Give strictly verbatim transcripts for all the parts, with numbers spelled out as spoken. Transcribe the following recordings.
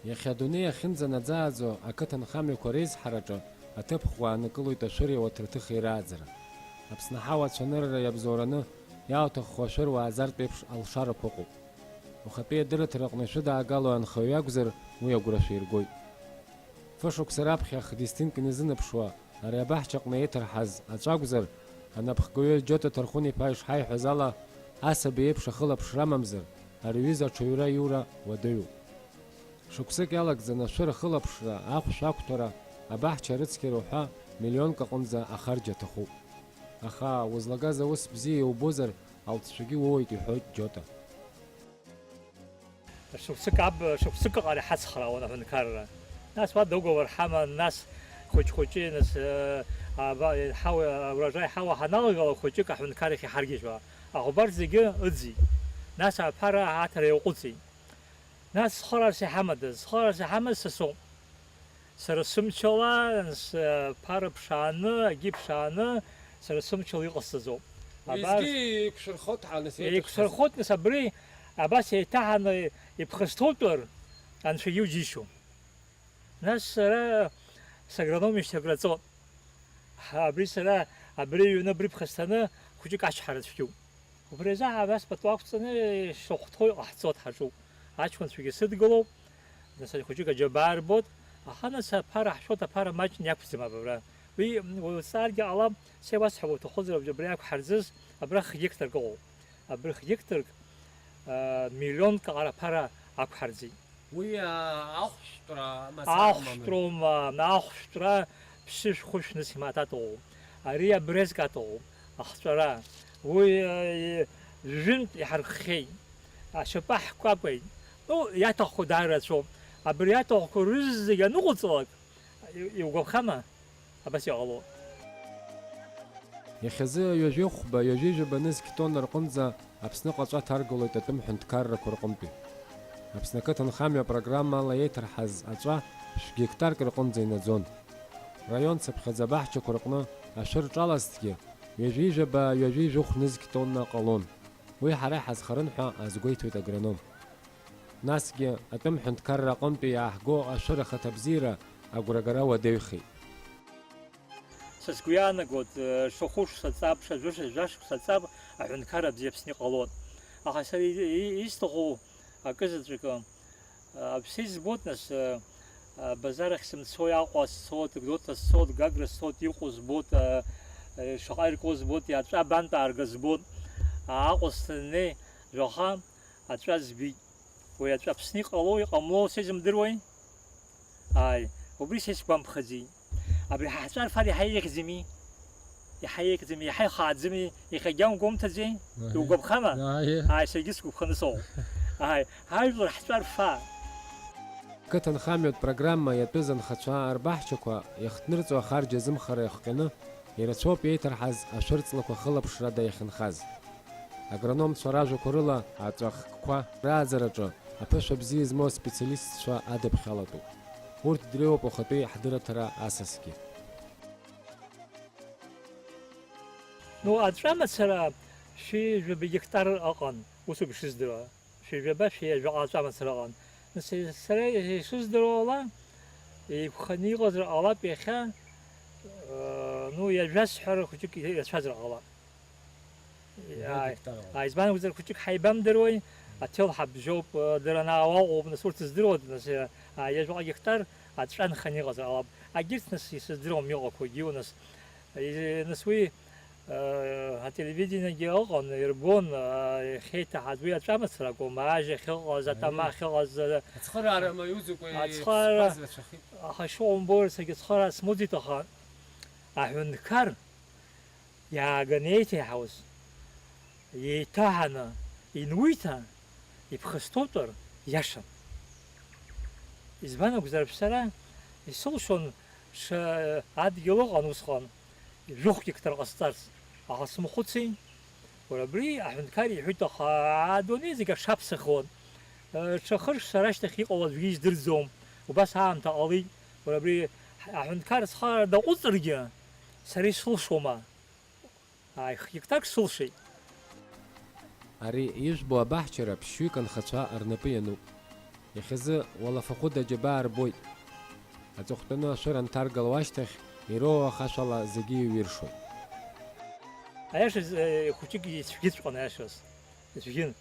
Иахьа адунеи ахьынӡанаӡааӡо ақыҭанхамҩақәа реизҳараҿы аҭыԥ ӷәӷәа аанкылоит ашәыри ауаҭраҭыхи рааӡара. Аԥсны аҳауа ацәанырра иабзоураны иаауҭаххо ашәыруаа азартә еиԥш алшарақәа ыҟоуп. Ухатәи адырраҭара аҟны ишәыдаагалоу анхаҩы иакәзар, уи агәра шәиргоит. Фышықәса раԥхьа Христинк иназынаԥшуа, ари абаҳчаҟны еиҭарҳаз аҵәа акәзар, анапхгаҩы Џьота Ҭархәын-иԥа ишҳаиҳәаз ала, асаби еиԥш ахылаԥшра амамзар, ари аҩыза аҽаҩра иура уадаҩуп. Шықәсык иалагӡаны ашәыр ахылаԥшра, ахәшә ақәҭәара, абаҳча арыцқьара уҳәа миллионк аҟынӡа ахарџь аҭахуп. Аха узлагаз аус бзиа иубозар, алҵшәагьы уоуеит, иҳәоит Џьота. Шықәсык аб-, шықәсык ыҟан иҳацхраауан аҳәынҭқарра. Нас уа договор ҳаман, нас хәыҷ-хәыҷы, нас, э, аба-, ҳауа, урожай ҳауа ҳаналагала хәыҷык аҳәынҭқаррахь иҳаргьежьуа. Аӷәбар зегьы ыӡит. Нас аԥара аҭара иаҟәыҵит. Нас цхыраарас иҳамадаз, цхыраарас иҳамаз са соуп. Сара сымчала, с-, ԥара ԥшааны, агьи ԥшааны, сара сымчала иҟасҵаӡоуп. Абар, уеизгьы еиқәшәырхоит ҳәа, нас еиҭашәҳәаз. Еиқәшәырхоит, нас абри абас еиҭаҳаны иԥхасҭоутәыр, анцәа иуџьишьо. Нас сара сагрономишьҭ акраҵо. Ҳа, абри сара, абри аҩны, абри ԥхасҭаны, хәыҷык ачҳара цәгьоуп. Убри азы ҳа абас пату ақәҵаны ишахәҭоу иҟаҳҵо дҳаҿуп. Аҷкәынцәагьы сыдгылоуп, нас хәыҷык аџьабаа рбоит, аха нас аԥара ҳшәоит, аԥара маҷны иақәӡам абра. Уи уазҵааргьы ҟалап, са иуасҳәап уҭахозар абри ақәҳарӡыз, абра хгеқьҭарк ыҟоуп. Абри хгеқьҭарк, аа, миллионк аҟара аԥара ақәҳарӡит. Уи, аа, ахәшәтәра мацара амамын. Ахәшәтәроума, ахәшәтәра ԥшьышә-хәышә нызқь маҭ аҭоуп. Ари абрезк аҭоуп, ахҵәара. Уи, аа, жәынтә иҳарххьеит, ашьапы аҳкәакәеит. Ну, иаҭаххо даара рацәоуп. Абри иаҭахқәоу рызегьы аныҟоуҵалак, и-, иугәаԥхама? Абас иҟало. Иахьазы ҩажәи хәба, ҩажәи жәаба нызқь тонна рҟынӡа Аԥсныҟа аҵәа ҭаргалоит атәым ҳәынҭқаррақәа рҟынтәи. Аԥсны ақыҭанхамҩа апрограммала еиҭарҳаз аҵәа шә-гектарк рҟынӡа инаӡон. Раион цыԥхьаӡа абаҳчақәа рҟны ашәыр ҿалазҭгьы, ҩажәи жәаба, ҩажәи жәохә нызқь тонна ҟалон. Уи ҳара иҳазхарын ҳәа азгәеиҭоит агроном. Насгьы атәым ҳәынҭқарра аҟынтәи иааҳго ашәыр ахаҭабзиара агәрагара уадаҩхеит. Са сгәы иаанагоит, шәа хәышықәса ҵап, шәа жәа-, шәа жәашықәса ҵап аҳәынҭқарра бзиа Аԥсны иҟалоит. Аха сара и-, и-, исҭаху акы заҵәыкы, а, Аԥсны избоит, нас, а, а, Базарахь сымцои, Аҟәа сцоит, Гәдоуҭа сцоит, Гагра сцоит, иҟоу збоит, а, а, шаҟа иркуа збоит, аҵәа абантәи аарга збоит, а, Аҟәа саннеи, жәаха аҵәа збеит. Уи аҵәа Аԥсны иҟало, иҟамло сеизымдыруеи? Ааи, убри са исгәамԥхаӡеит. Абри ҳаҳҵәа рфар иаҳа еиӷьӡами? Иаҳа еиӷьӡами? Иаҳа ихааӡами? Иахьагьы иаамгәамҭаӡеи? Аҳе. Иугәаԥхама? Аҳе. Ааи, саргьы сгәаԥханы соуп. Ааи, ҳажәлар ҳҵәа рфа. Қыҭанхамҩатә программа иатәыз анхацәа рбаҳчақәа иахҭнырҵо ахарџь азымхара иахҟьаны, ирацәоуп еиҭарҳаз ашәырҵлақәа хылаԥшрада иахьынхаз. Агрономцәа ражәақәа рыла, аҵәахкқәа рааӡараҿы аԥышәа бзиа змоу аспециалистцәа адыԥхьалатәуп. Урҭ дреиуоуп уахатәи ҳдырраҭара асасгьы. Ну, аҵәа мацара шәи жәаба гектар ыҟан, усоуп ишыздыруа. Шәи жәаба, шәи жәаҟа аҵәа мацара ыҟан. Нас, сара ишыздыруа ала, еиқәханы иҟазар ҟалап иахьа, э, ну, иажәасҳәар хәыҷык ирацәазар ҟалап. Ааи, ааи, избан акәзар, хәыҷык ҳаибамдыруеи, аҭел ҳабжьоуп, дара ана ауаа ыҟоуп, нас урҭ здыруада, нас, ааи, ҩажәаҟа гектар аҵәа нханы иҟазар ҟалап. Агьырҭ, нас, исыздыруам иҟақәоу, егьиу, нас, и-, нас уи, э, ателевидениагьы ыҟан, ирбон, э, иахьеиҭаҳаз, уи аҵәа мацара акәым, ажь ахьыҟаз, атама ахьыҟаз, э, ацхыраара маиуӡакәа ацхыраара, иԥсуаз рацәахеит. Аха ишыҟоу умбои, саргьы ацхыраара смоуӡеит, аха аҳәынҭқар, иааганы еиҭеиҳауаз, еиҭаҳаны инуиҭа, иԥхасҭоутәыр, иашан. Избан акәзар, сара исылшон, ш-, адгьыл ыҟан усҟан, жәохә гектар ҟасҵарц, аха смахәыци. Уара, абри аҳәынҭқар иҳәеит, аха адунеи зегь аҽаԥсахуан. Ҽа хырш сара ашьҭахь иҟало аӡәгьы издырӡом. Убас аамҭа ҟалеит. Уара, абри аҳәынҭқар схы даҟәыҵыргьы, сара исылшома? Ааи, хә-гектарк сылшеит. Ари ижәбо абаҳчара ԥшьҩык анхацәа рнапы иануп. Иахьазы уалафахәыда аџьабаа рбоит. Аҵыхәтәаны ашәыр анҭаргалауа ашьҭахь, ироуа ахашәала зегьы иҩиршоит. Аиашаз, э, хәыҷык ицәгьыҵәҟьан, аиашаз. Ицәгьын.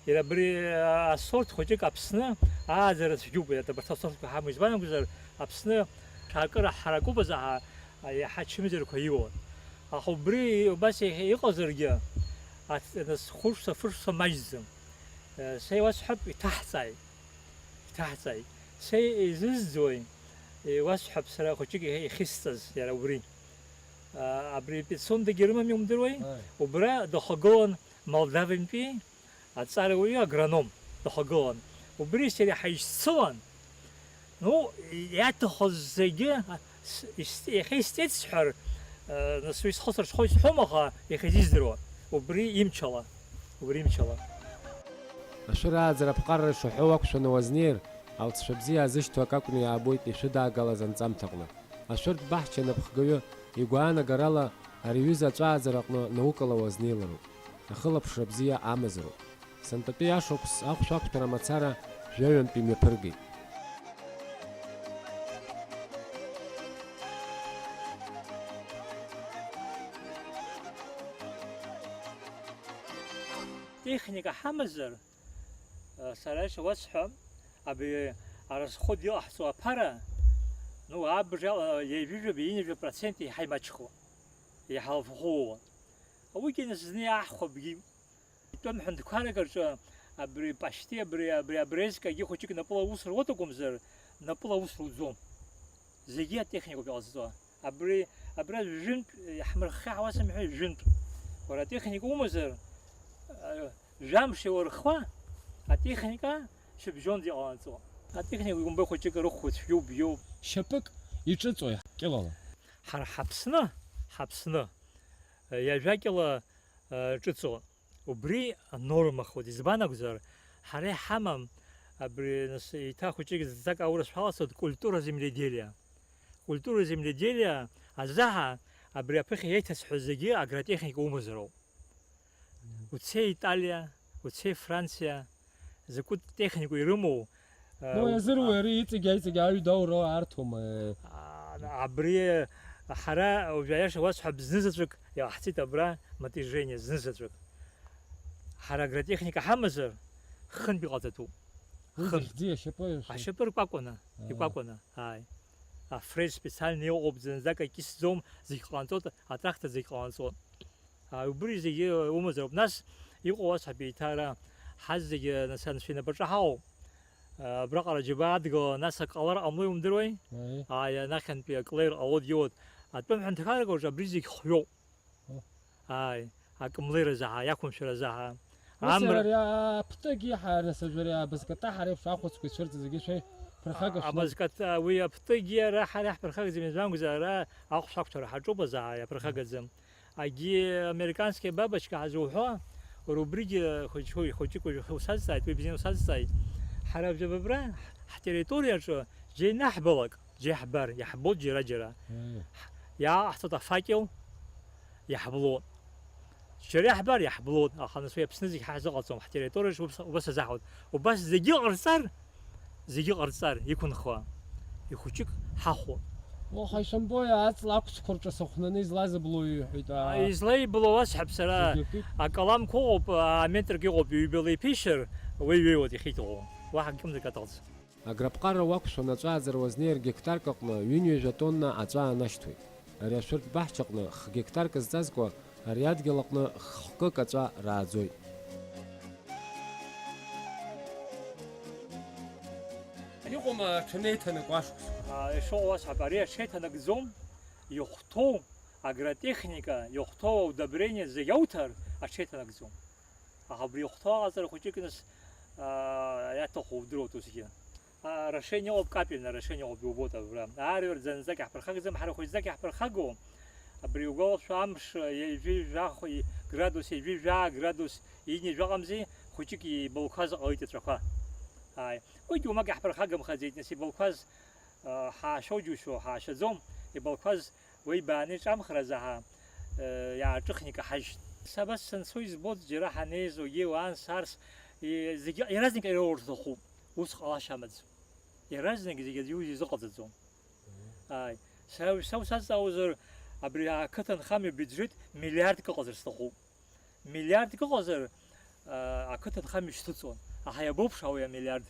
Иара абри, а, асорт хәыҷык Аԥсны ааӡара цәгьоуп, иара абарҭ асортқәа ҳамоу. Избан акәзар, Аԥсны шәаркыра ҳаракуп азаҳа, а, иаҳа ачымазарақәа иуан. Аха убри убас иахьа иҟазаргьы, ац-, нас хәышықәса, фышықәса маҷӡам. Э, са иуасҳәап, иҭаҳҵааит. Иҭаҳҵааит. Са изызӡуеи? Иуасҳәап сара хәыҷык ихьысҵаз иара убри. А, абри Пицундагьы рымами, умдыруеи? Аи. Убра дыхагылан Молдавиантәи аҵарауаҩы агроном дыхагылан. Убри сара ҳаишьцылан, ну, иаҭахыз зегьы, а, с-, ис-, иахьа исҵеит сҳәар, а, нас уи схы сырҽхәо исҳәом, аха иахьа изиздыруа, убри имчала, убри имчала. Ашәыр ааӡара аԥҟарра ишаҳәо уақәшәаны уазнеир, алҵшәа бзиа аазышьҭоу акакәны иаабоит ишәыдаагалаз анҵамҭаҟны. Ашәыртә баҳча анапхгаҩы игәаанагарала ари аҩыза аҵәааӡара аҟны наукала уазнеилароуп. Ахылаԥшра бзиа амазароуп. Сынтәатәи ашықәс ахәшә ақәтәара мацара жәаҩантә имҩаԥыргеит. Техника ҳамазар, сара ишуасҳәо, абри арасход иҟаҳҵо аԥара, ну, абжа ҩажәижәаба, ҩынҩажәа процент иаҳа имаҷхо, иаҳа лфахәы. Уигьы нас зны иаҳхәа бгьы. Итәым ҳәынҭқаррак рҿы абри пашти, абри, абри абрезкагьы хәыҷык напыла аус руеит акәымзар, напыла аус руӡом. Зегьы атехникоуп иҟазҵо. Абри, абра жәынтә иаҳмырххьа ҳауасымҳәеи, жәынтә. Уара атехника умазар, а, жәамш еилырхуа, атехника шьыбжьонӡа иҟалаҵо. Атехника умбои, хәыҷык рыхәцәгьоуп, бжьоуп. Шьапык иҿыҵуеи кьылала? Ҳара ҳаԥсны, ҳаԥсны, ҩажәа кьыла, а, ҿыцу. Убри анормахоит, избан акәзар, ҳара иҳамам абри, нас, еиҭа хәыҷык зҵак аурысшәа аласҵоит, культура земледелия. Культура земледелия азаҳа абри аԥыхьа еиҭасҳәо зегьы агротехника умазароуп. Уцеи Италиа, уцеи Франциа, закәытә технику ирымоу, Ну, э, иазыруеи, а- ари иҵегь, иҵегь аҩ даура арҭома, э? А, абри ҳара уажә аиаша уасҳәап, знызаҵәык иаҳцеит абра матижение, знызаҵәык. Ҳара агротехника ҳамазар, хынтә иҟаҵатәуп. Уи Хынтә. Зыхьӡи ашьапы? Ашьапы ркәакәаны, Аа. икәакәаны, ааи. Афрез специально иҟоуп, зынӡак акьысӡом, зегь ҟаланҵоит, атрактор зегь ҟаланҵоит. Ааи, убри зегьы умазароуп. Нас иҟоу ацҳап еиҭа ара ҳазегьы, нас, анцәа инапаҿы ҳаҟоуп. Абраҟара џьабаа адгылала, нас ак ҟалар ҟамлои умдыруеи? Ааи. Ааи, анахьынтәи ак леир ҟалоит, иоуеит. Атәым ҳәынҭқаррак аҿы абри зегь хҩоуп. О. Ааи, ак млеира заҳа, иақәымшәара заҳа. Ус Амра- иара ари аԥтыгьы ҳара, нас, ажәа ари абызката ҳара еиԥш ахәыцқәа ицәырҵыз зегьы шәеи ԥырхага шәнуп. Абызката, уи аԥтыгьы ара ҳара иаҳԥырхагӡам, избан акәзар, ара ахәшә ақәҭәара ҳаҿуп азаҳа, иаԥырхагаӡам. Агьи американская бабочка ҳазуҳәо, уара убригьы хәыҷ-, хәыҷык уажәы усазҵааит, уи бзианы усазҵааит. Ҳара абжьабабра ҳ-, ҳтерриториаҿы џьа инаҳбалак, џьа иаҳбар, иаҳбоит џьара-џьара. Мм. Ҳ-, иааҟаҳҵоит афакел, иаҳблуеит. Џьара иаҳбар, иаҳблуеит, аха нас уи Аԥсны зегь ҳаҳзыҟаҵом, ҳтерриториаҿ убас, убас азаҳауеит. Убас зегьы ҟарҵар, зегьы ҟарҵар, иқәынхауа, ихәыҷык ҳахәо. Уаха ишамбои, аҵла ақәцәқәа рҿы сыхәнаны излазыблуи, иҳәеит, аа. Излаиблуа уасҳәап сара, Зегьы акит. Акаламқәа ыҟоуп, аа, метрк ыҟоуп, ҩба леиԥишьыр, уи ҩеиуеит иахьиҭаху. Уаҳа акымзарак аҭахӡам. Аграпҟарра уақәшәан аҵәааӡара уазнеир гектарк аҟны ҩынҩажәа тонна аҵәа анашьҭуеит. Ари ашәыртә баҳчаҟны х-гектарк зҵазкуа ари адгьыл аҟны х-хкык аҵәа рааӡоит. Иҟоума аҽанеиҭанакуа ашықәсқәа? А, ишыҟоу уасҳәап, ари аҽеиҭанакӡом, ихәҭоу агротехника, ихәҭоу аудобрение зегь ауҭар, аҽеиҭанакӡом. Аха абри ихәҭоу аҟаҵара хәыҷык нас, а, иаҭаху удыруеит усгьы. А, орошение ыҟоуп, капельное орошение ыҟоуп, иубоит абра. Аарҩарӡа зынӡак иаҳԥырхагӡам, ҳара хәыҷӡак иаҳԥырхагоу. Абри угәалашәо амш, а, ҩажәи жәаха градус, ҩажәи жәаа градус, ҩажәи жәаҟамзи, хәыҷык ибылқәаз ҟалеит аҵәақәа. Ааи. Уигьы уамак иаҳԥырхагамхаӡеит, нас ибылқәаз, а, ҳаашьоу џьушьо, ҳаашьаӡом, ибылқәаз Уи бааны иҿамхра азаҳа, э, иааҿыхны икаҳажьт. Са абас санцо избоит, џьара ҳанеизогьы, уан сарс, и-, зегьы иаразнак ироур сҭахуп. Ус ҟалашьа амаӡам. Иаразнак зегьы аӡәы изыҟаҵаӡом. Ааи. Са, са усазҵаауазар, абри ақыҭанхамҩа бюджет миллиардк ыҟазар сҭахуп. Миллиардк ыҟазар, а, ақыҭанхамҩа шьҭыҵуан. Аха иабоуԥшаауеи амиллиард?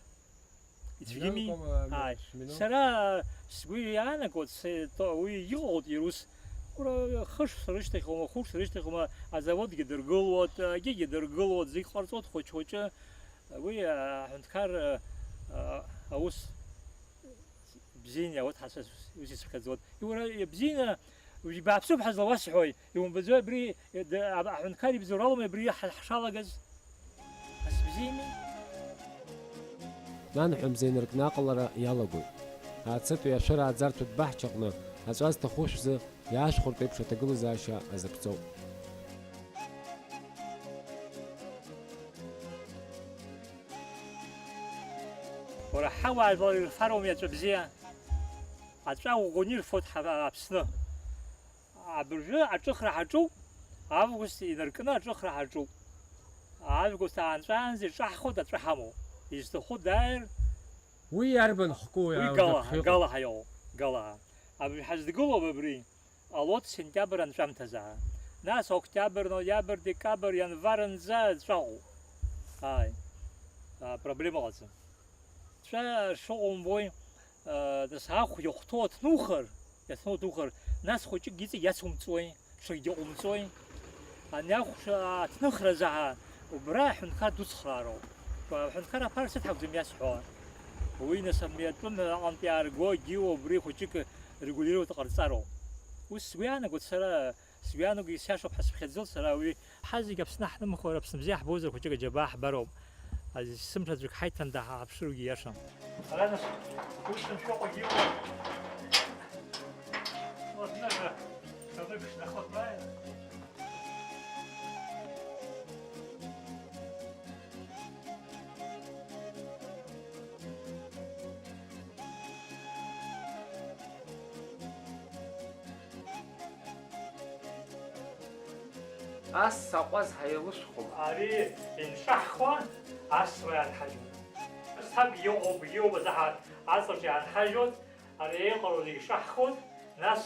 Ицәгьами? Миллион ком, а, Ааи. Миллион. Сара сгәы иаанагоит, се-, то-, уи иҟоуп ирус. Ура, хышықәса рышьҭахьоума, хәышықәса рышьҭахьоума, азаводгьы дыргылоит, акгьы дыргылоит, зегь ҟарҵоит хәыҷ-хәыҷы. Уи, а, аҳәынҭқар, а, аус бзианы иауеит, ҳа сас ус исыԥхьаӡоит. Уара, бзианы, уи бааԥсуп ҳәа злауасҳәои? Иумбаӡои абри, д-, а-, аҳәынҭқар ибзоуралоума абри ҳа-, ҳшалагаз? Ас бзиами? Нанҳәа мза инаркны аҟалара иалагоит. Ацытәи ашәыра ааӡарҭатә баҳчаҟны аҵәа зҭаху шәзы иаашәхәартә еиԥш аҭагылазаашьа азыԥҵоуп. Уара, ҳауаажәлар ирфароуми аҵәа бзиа? Аҵәа ӷәӷәаны ирфоит ҳа-, Аԥсны. Абыржәы аҿыхра ҳаҿуп, август инаркны аҿыхра ҳаҿуп. Август аанҵәаанӡа иҿаҳхуеит аҵәа ҳамоу. Изҭаху дааир, Уи иарбан хкуи, уи Гала, Гала ҳаиоу, Гала. Абри ҳазҭгылоуп абри. Ҟалоит сентиабр анҵәамҭазаа. Нас октиабр, ноиабр, декабр, ианвар анӡа ҵәаҟоуп. Ааи. А, проблема ыҟаӡам. Ҵәа шыҟоу умбои, а, нас ахә иахәҭоу аҭнухыр, иаҭнухыр, нас хәыҷык иҵегь иацумҵуеи, ҽакгьы ҟумҵуеи? Ани ахә ш-, аҭныхразаҳа убра аҳәынҭқар дуцхраароуп. Аҳәынҭқар аԥара сыҭ акәӡам иасҳәо. Уи нас ами атәым аҟынтә иаарго егьиу убри хәыҷык регулировать ҟарҵароуп. Ус сгәы иаанагоит сара, сгәы иаанаго исиашоуп ҳәа сыԥхьаӡоит сара, уи ҳа зегь Аԥсны ҳнымхуеи, Аԥсны бзиа ҳбозар, хәыҷык аџьабаа ҳбароуп. Аӡ-, сымш аӡәк ҳаиҭанда ҳааԥшыругьы иашам. Ара нас, ус сымшәакәагьы иҟоуп. Вот, наша, садык шнаход, правильно? Ас саҟәаз ҳаилышәхуп. Ари инҿаҳхуа асуа ианҳажьуан. Саб иҟоуп, иҟоуп азаҳа аҵаҿ иаанҳажьуан, ари еиҟароу зегь ҿаҳхуан, нас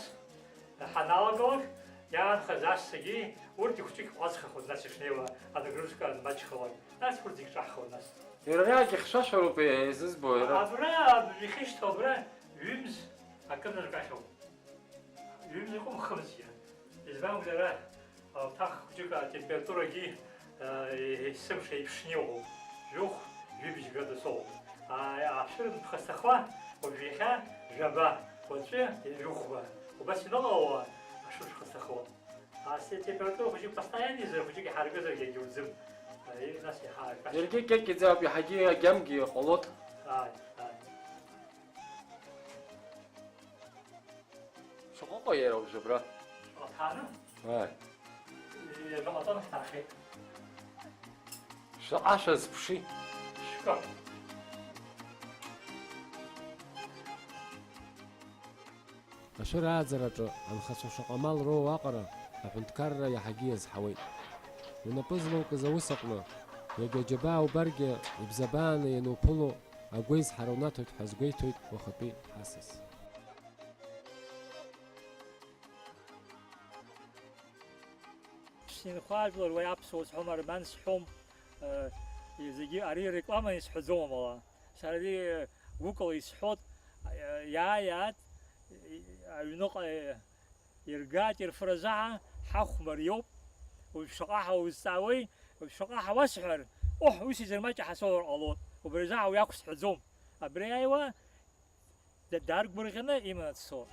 ҳаналагалак, иаанхаз ассагьы урҭ ихәҷык ҟәазхахоит, нас ишнеиуа анагрузка анмаҷхалак, нас урҭ зегь ҿаҳхуан, нас. Иара рагьы хьшәашәароуп, еизызбо, иара. Абра, абжахьышьҭоу абра ҩымз акы наркахьоуп. Ҩымз иҟәымхымзиан. Избан акәзар, ара, а, ҭах хәҷык атемпературагьы, а, е-, есымша еиԥшны иҟоуп. Жәохә, жәибжь градус ауп. А, ашәыр ԥхасҭахуа, уажә иахьа жәаба, уаҵәы жәохәба. Убас иныҟалауа, ашәыр ԥхасҭахуа. Ас атемпература хәҷык постоянно изар, хәҷык иҳаргазаргьы агьуӡым. А, и-, нас иҳаргашьа. Иаргьы кьакьаӡа ауп, иаҳагьы агьамгьы ҟалоит. Ааи, ааи. Шаҟа ыҟоу иара уажә абра? Аҭааны? Ааи. Ҩажәа ҟаҵаны ҳҭаахьеит. Шаҟа шәазԥши? Шәкы. Ашәыр ааӡараҿы анхацәа шаҟа мал роу аҟара аҳәынҭқарра иаҳагьы иазҳауеит. Унапы злоукыз аус аҟны, иагьа џьабаа убаргьы, ибзабааны иануԥыло, агәеизҳара унаҭоит ҳәа азгәеиҭоит уахатәи ҳасас. Ԥсынхәа ажәлар уи аԥсуа сҳәом, арман сҳәом, э, зегьы ари реклама исҳәаӡом амала. Сара ари гәыкала исҳәот, э, иааиаат, э, аҩныҟа, э, иргааит ирфаразаҳа, ҳахә мариоуп, уажә шаҟа ҳаузҵаауеи, уажә шаҟа ҳауасҳәар, оҳ, ус изырмаҷаҳа соур ҟалоит, убри азаҳа уи ақәсҳәаӡом. Абри аиуа, Да-, дааргәырӷьаны иманы дцо.